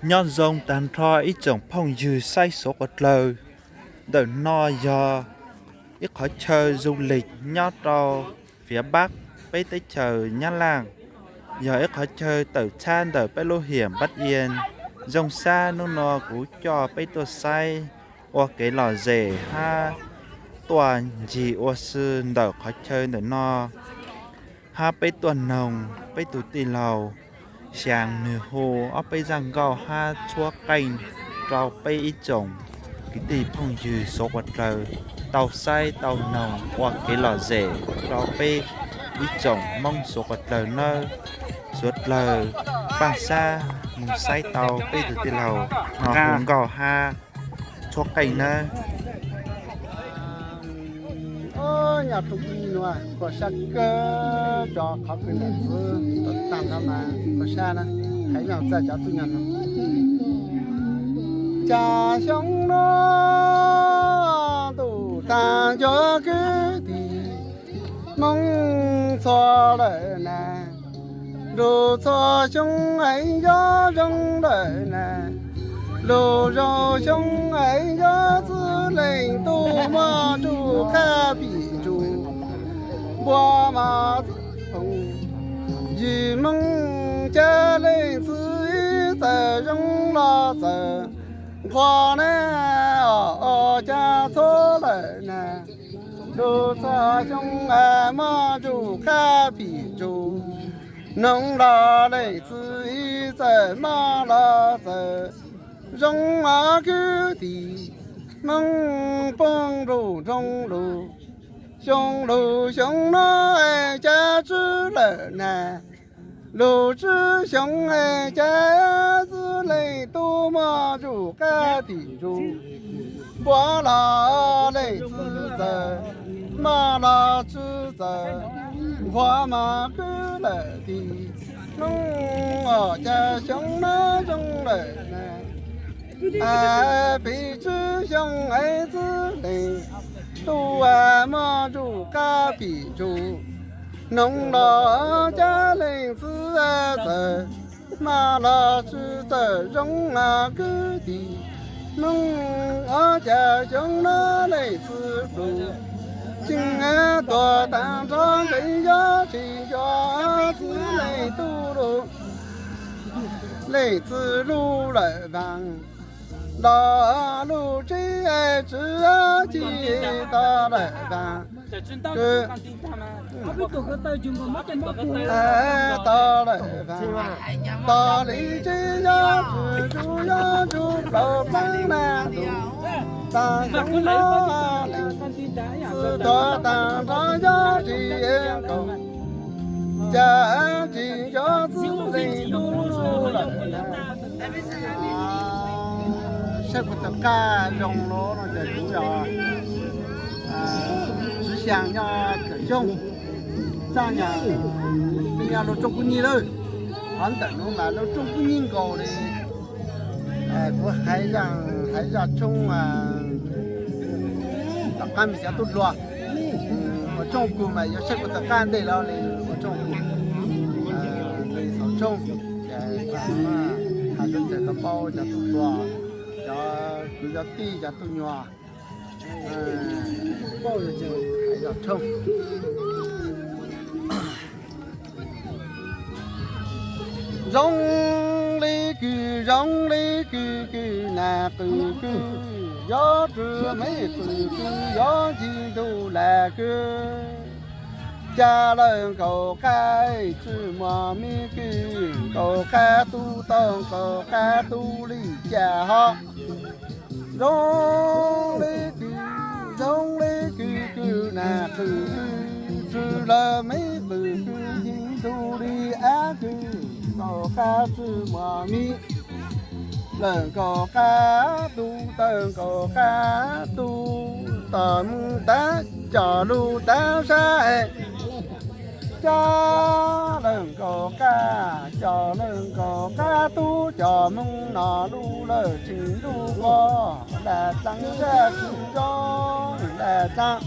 Nyob zoo tag nrho ib tsoom phooj ywg saib Suav Quav Dlawg. Ntawm no yog ib qhov chaw du lịch nyob rau phía Bắc peb teb chaws Nyab Laj, yog ib qhov chaw tawm txhab ntawm peb lub hiam Npab Ian. Zoo sab hnub no kuv coj peb tuaj saib ua kev lom zem hab tuaj ncig ua si ntawm qhov chaw ntawm no, hab peb tuaj noog peb tus tij laug Xyaas nwg hu ob peb zaj nkauj hab tshuab qeej rau peb ib tsoom kwv tij phooj ywg Suav Quav Dlawg tau saib tau noog ua kev lom zem rau peb ib tsoom Moob Suav Quav Dlawg nawb. Suav Dlawg, paaj sab moog saib tau peb tus tij laug no hu nkauj hab tshuab qeej nawb. Nyob rau ib nua kua sab kawg, cov qhov kws nam txwv tau tag nrho mas kua sab na, hais nyog txawj cov tub nyog no. Cas xyoo no ntuj tag nco kwv tij Hmoob txhua lawm na, lug txhua xyoo es nco zoo lawm na, lug zaug xyoo es nco txwv leej tub muaj tsuj qab phim ntsuj npua mos txwv phooj ywg Hmoob, cas leej txiv ib txawm zoo los txawm nqhuas na, o, o, cas txhua lawm na, lug txhua xyoo es muaj tsuj qab phim ntsuj noog los leej txiv ib txawm mos los txawm zoo os kwv tij Hmoob, poob nruj nroo lug xyoo lug xyoo no es cas tsw lawm na, lug tsw xyoo es cas txwv leej tub muaj tsuj qab phim ntsuj npua los leej txiv txawm mos los tsw txawm nqhuas mos kwv lawm tij Hmoob, o, cas xyoo no zoo lawm na, peb tsw xyoo es txwv leej tub muaj tsuj qab phim ntsuj noog los cas leej txiv txawm mos los tsw txawm zoo os kwv tij Hmoob, o, cas xyoo no leej txiv plum ceeb tuag tag nrho ntseeg yog tsis nco txwv leej tub lug, leej txiv lug lawm vaag los lug tsev tsw ci tau lawm vaag, tau lawm vaag, tau li tsev yog tsw tsuj yog tsuj plaub plaab na, tag xyoo no leej txiv tuag tag nrho yog tsis nkaus, cas tsis nco txwv leej tub lug lawm na. Saib kuv tawm qab zoo lawm no ces kuv yog Tswv Xyaa nyob Tawm Xyooj, tag nyob, nyob lug rooj kub nyig lawm. Qhov ntawm nuav mas lug rooj kub nyig nkaus li. Kuv hais zaj, hais zaj tshoob, tom qab me cov tub hluas, ua tshoob kug mas yuav saib kuv tawm qab ntej los li ua tshoob kug, li xaus tshoob, ces hais txhais tau paub cov tub hluas, cov kwv cov tij cov tub nyuas, hais zaj tshoob. Zoo li kws, zoo li kws, kws nam qws kws, yuav rua meb qws kws, yuav ncig ntuj lam kws. Cas lawv nkaus qab tsw muag mi kws, nkaus qab tub tau nkaus qab tub li cas ho. Zoo li kws, zoo li kws, kws nam qws kws, tsw lawv meb qws kws, ncig ntuj li ab kws, nkaus qab tsw muag mi. Lawv nkaus qab tub tawm nkaus qab tub, tom moog tab cov lug tab sab. Cas lawv nkaus qab, cov lawv nkaus qab tub, cov moog no lug lawm tsev ntuj qos, lam dlaab zaj tsis nco, lam dlaab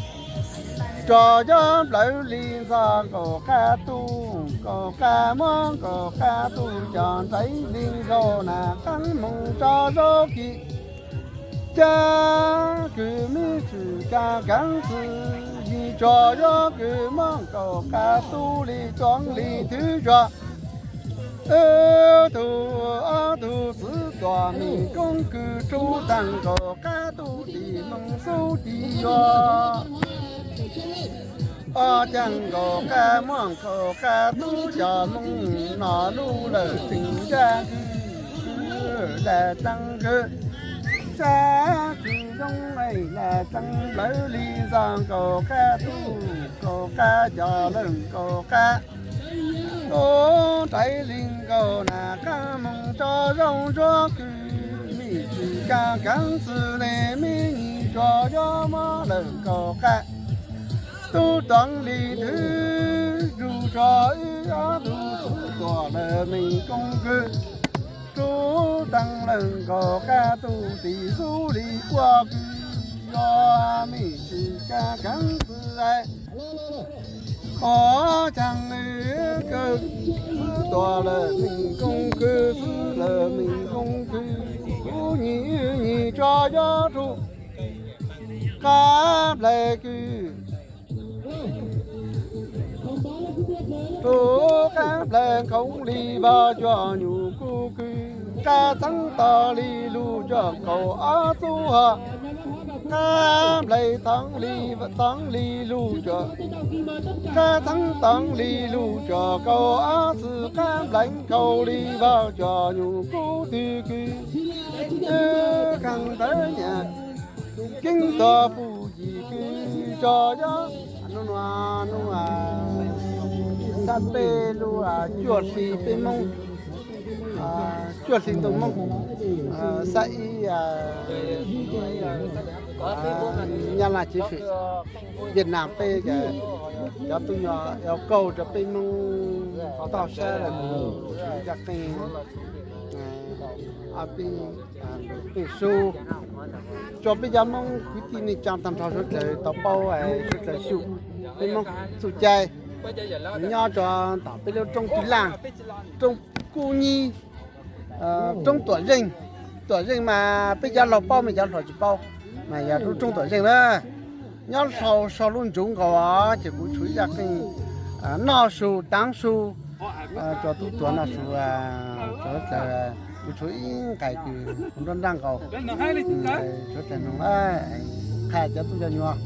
rua yog nplawv li ntxog nkaus qab tub. Nkaus qab muab nkaus qab tub coj nraiv li nkaus nas qab moog tso zaub kis. Cab kws mib tsi kab kaav xwb, yim tso yog kws muab nkaus qab tub li tuav li twb zog. Wb tug ob tug txiv tuam mej koob kws rub taag nkaus qab tub tim moog xub tim yuav. Ob caag nkaus qab muab nkaus qab tub coj moog noj lub lawm tseem ncaaj kws, kws lam tsaa kws, sab kws zoo es lam tsaa nplawv li ntxog nkaus qab tub nkaus qab coj lawm nkaus qab tub nraiv li nkaus nas qab moog tso zoo ntsuab kws mej tsi kab kaav xwb ne mej nyim tso yog muab lawm nkaus qab tub tuav li twb zug tso wb ob tug txiv tuam lawm mej koob kws rub taag lawm nkaus qab tub tim xub li quaj kws yog mej tsi kab kaav xwb es ob caag wb kws xwb tuam lawm mej koob kws xwb lawm mej koob kws kuv nyim wb nyim tso yog rub qab nplhaib kws rub qab nplhaib nkauj li vag cuag nyuj kub kws qab txheeb tog li lug cuag kaum ob txub hos qab nplhaib tog li, tog li lug cuag qab txheeb tog li lug cuag kaum ob txwb qab nplhaib nkauj li vag cuag nyuj kub twg kws khaaj ntawd nyam keeb tog puj yim kws tso yog nub nua nub sab peb lub cuaj hli peb Moob, cuaj hli ntuj Moob, sab ib Nyab Laj Chiến Tranh, Vietnam peb cov tub nyuam ua kauj rau peb Moob toj sab lawm, yaj qeej ob peb pej xub. Tso peb cov Moob kwv tij neej tsaa tag nrho suav dlawg tau paub, suav dlawg xyum peb Moob txuj cai nyob rau tom peb lub roob Tij Laj, roob Kub Nyib, roob Tuam Zeej. Tuam Zeej mas peb cov laug paub mas cov hluas tsis paub, mas yog lub roob Tuam Zeej na. Nyob sau sau lub ntsuv nkaus ces kuv tshuav ib zaj qeej noj su taav su, tso tub tuav noj su, tso, kuv tshuav ib nqais kws nrab nrab nkaus, tshuav tag nrho, qha cov tub cov nyuam.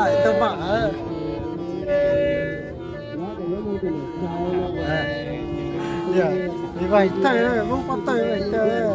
Tau pam. Yog, vaim tawg, Hmoob pob tawg vaim tawg.